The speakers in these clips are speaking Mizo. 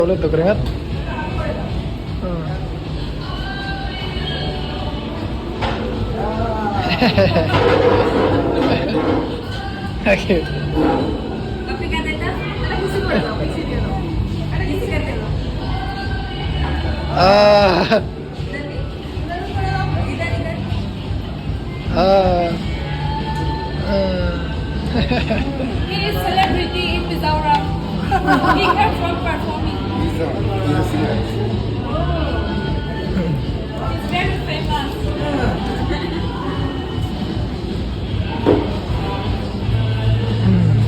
Lutuk ringawt. Okay. Ah. Ah. He is celebrity in Mizoram. He came from performing. He's a, he's a singer. He's very famous.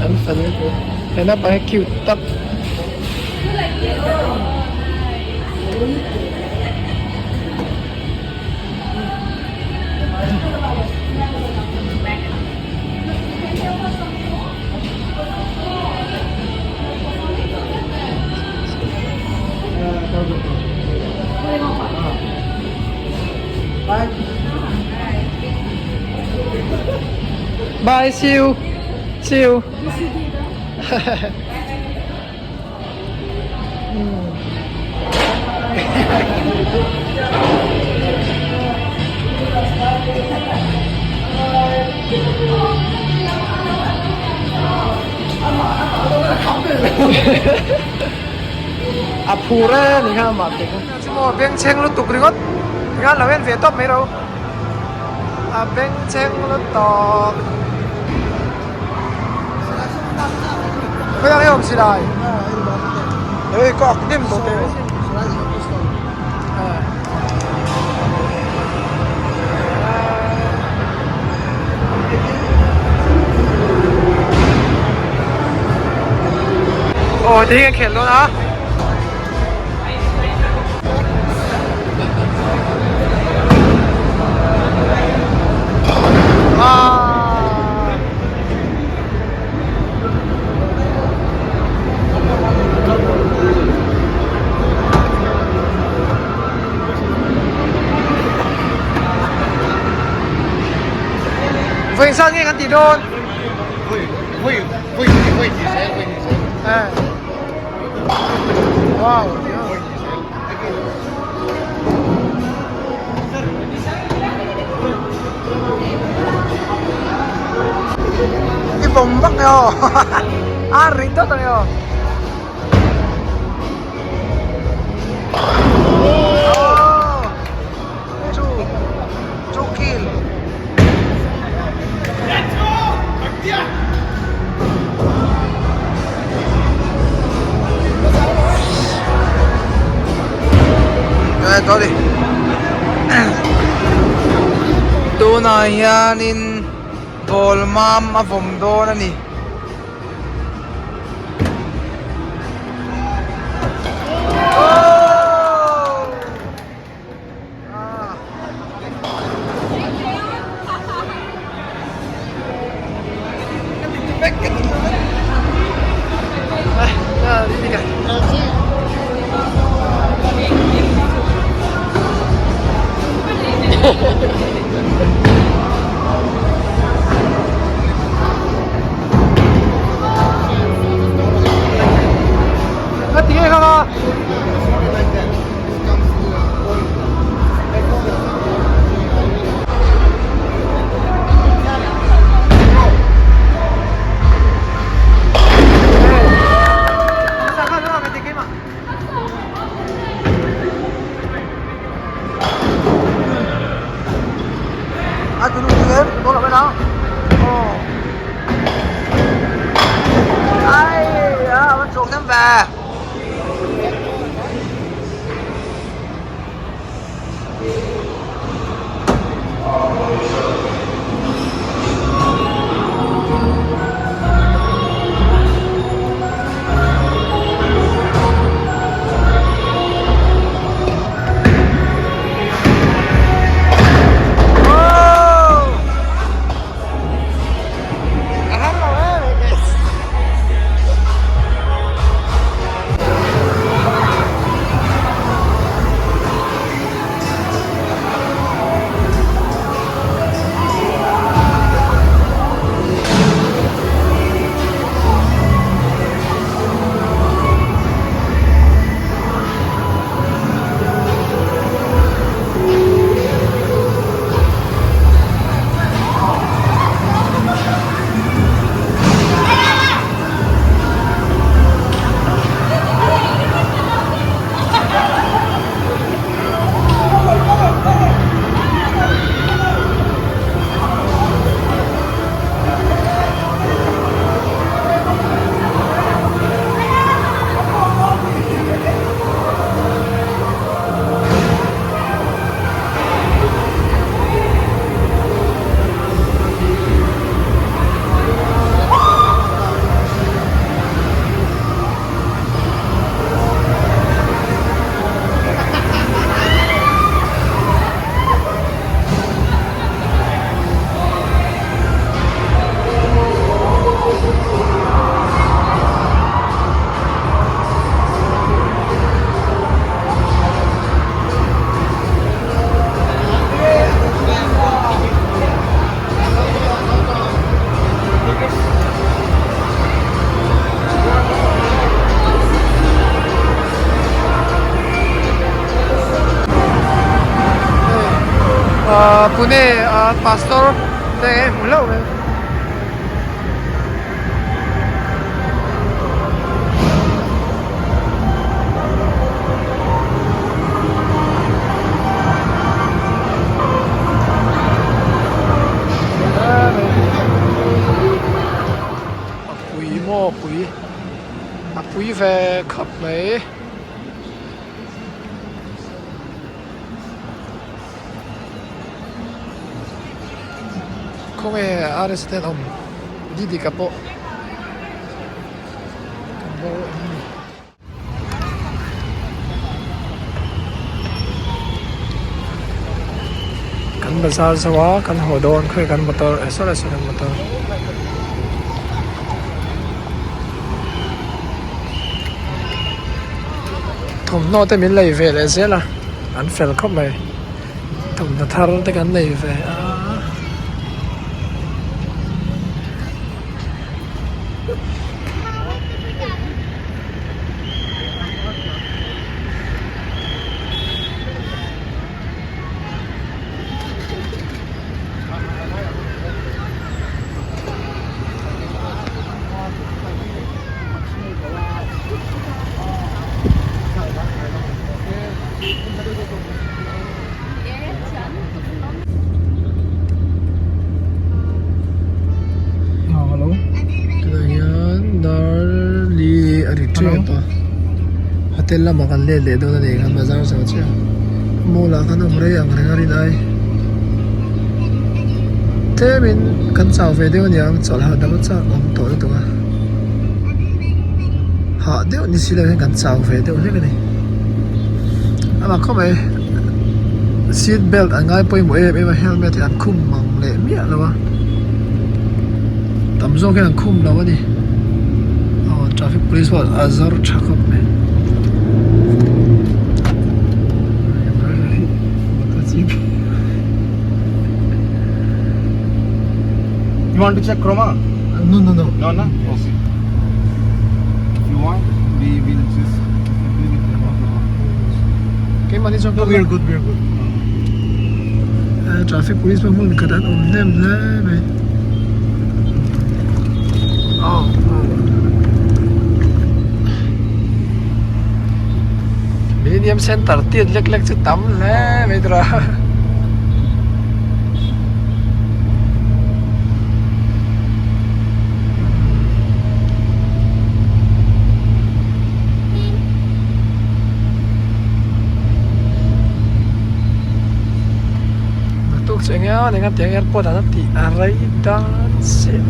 An fel he naupang hi cute tak. You like this? Bye, see you. See you. A phur e ni kha mah te kha. Chu maw bengchheng lutuk ringawt tikhan lo en ve tawp mai ro. A bengchheng lutuk. Khawiah nge awm silai? Hei ka ak hnem tawh teh mai sin. Aw ti hian khelh dawn a. Vawi san nge kan tih dawn? Vawi vawi vawi hnih zel vawi hnih zel. Wow. I vawm vak nge aw a ri dawt ang nge aw. Two two kill. Sorry. Tunah hianin ball mam a vawm dawn a ni. Ka ti nge kha ka. Pune a pastor te hmu hlauh mai. A pui maw pui a pui ve khawp mai. Khawnge RS te an awm Didika pawh kan bo em ni. Kan bazar zo a kan haw dawn khawi kan motor eh saw lai saw kan motor. Thawmhnaw te min lei ve leh zel a an fel khawp mai thawmhnaw thar te kan nei ve a. Tunah hian dar li a ri tep a hotel lamah kan let leh dawn a ni kan bazar zo chiah mall ah khan awm rei ang reng a rin ai tlemin kan chau ve deuh a niang chawlh hahdam a chak awm tawh lutuk a hah deuh ni si lo hian kan chau ve deuh hlek a ni amah khawp mai seat belt an ngai pawimawh em em a helmet hi an khum mang leh miah lo a tam zawk hian an khum lo a ni aw traffic police pawh a zawr tha khawp mai. You want to check Chroma? No no no. No, no? Okay. If you want, we will just agree with them. Keimahni chuan No, we are good, we are good. Traffic police pawh hmun khat an awm hnem hle mai. Millennium Center tiat lek lek chu tam hle mai tura. Naktuk chu eng emaw eng tiang airport ah tih a rei dan chiah.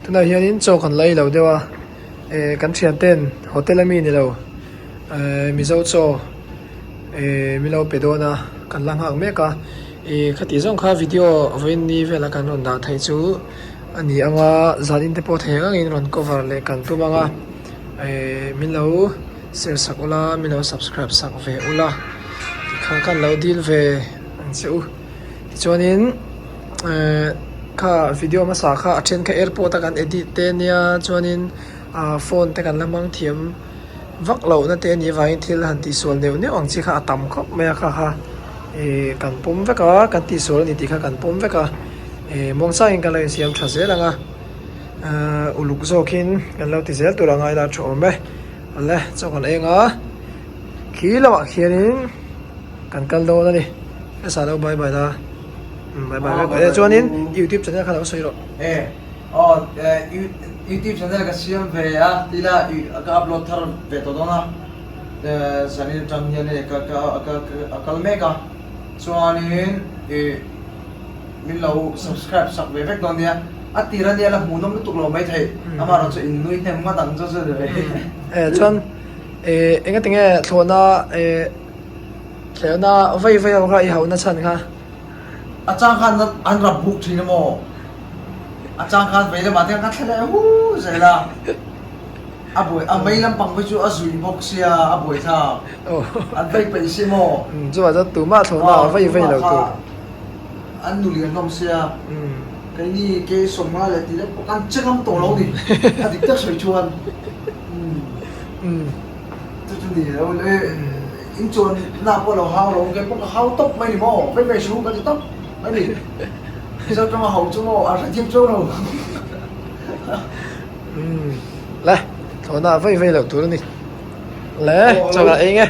Tunah hianin chaw kan la ei lo deuh a eh kan thian ten hotel ami ni lo eh mizo chaw eh min lo pe dawn a kan la nghak mek a ih khati zawng kha video vawiin ni vela kan rawn dah theih chu a ni ang a zan in te pawh thei ang angin rawn cover leh kan tum ang a eh min lo share sak ula min lo subscribe sak ve ula tikhan khan lo dil ve ang che u tichuanin eh kha video hmasa kha a then kha airport a kan edit te ania chuanin ah phone te kan la hmang thiam. Vak lohna te anih avangin thil han tihsual neuh neuh ang chi kha a tam khawp mai a kha kha ih kan pawm vek a kan tihsual a ni tih kha kan pawm vek a ih muangchangin kan lo insiam tha zel ang a ahh uluk zawkin kan lo ti zel tur a ngai la a tha awm e awle chaw kan eng a khi lamah khianin kan kal dawn a ni hmasa lo bye bye la bye bye vek e chuanin youtube channel kha lo sawi rawh. Aw youtube channel ka siam ve a tila ka upload thar ve tawh dawn a zanin atang hian hei ka ka a kal mek a chuanin ih min lo subscribe sak ve vek dawn nia a tir ania la hmuhnawm lutuk lo maithei amaherawhchu chu in nui hnem ngawt ang chu chu ni ve. Eh chuan eh engatinge thlawhna eh thlawhna vei vei ho kha i hauhna chhan kha. A chang khan an rap buk thin emaw? A chang khan vei lamah te khan ka thla leh hu zel a. A buai a mei lampang phei chu a zui bawk sia a buai thlak. An vei peih si maw? Chuvah chuan tumah thlawhna a vei vei lo tur. An nu lian hlawm sia. Keini ke sawmnga leh tih lek pawh kan che ngam tawh lo ni. A dik tak sawi chuan. Chu chu ni lo le in chuan na pawh lo hau lo ke pawh ka hau tawp mai ni maw vei vei su ka ti tawp mai ni Mizo tawng a hau chu maw a hrethiam chuang lo. Le thlawhna vei vei loh tur a ni. Le chaw ka ei nge.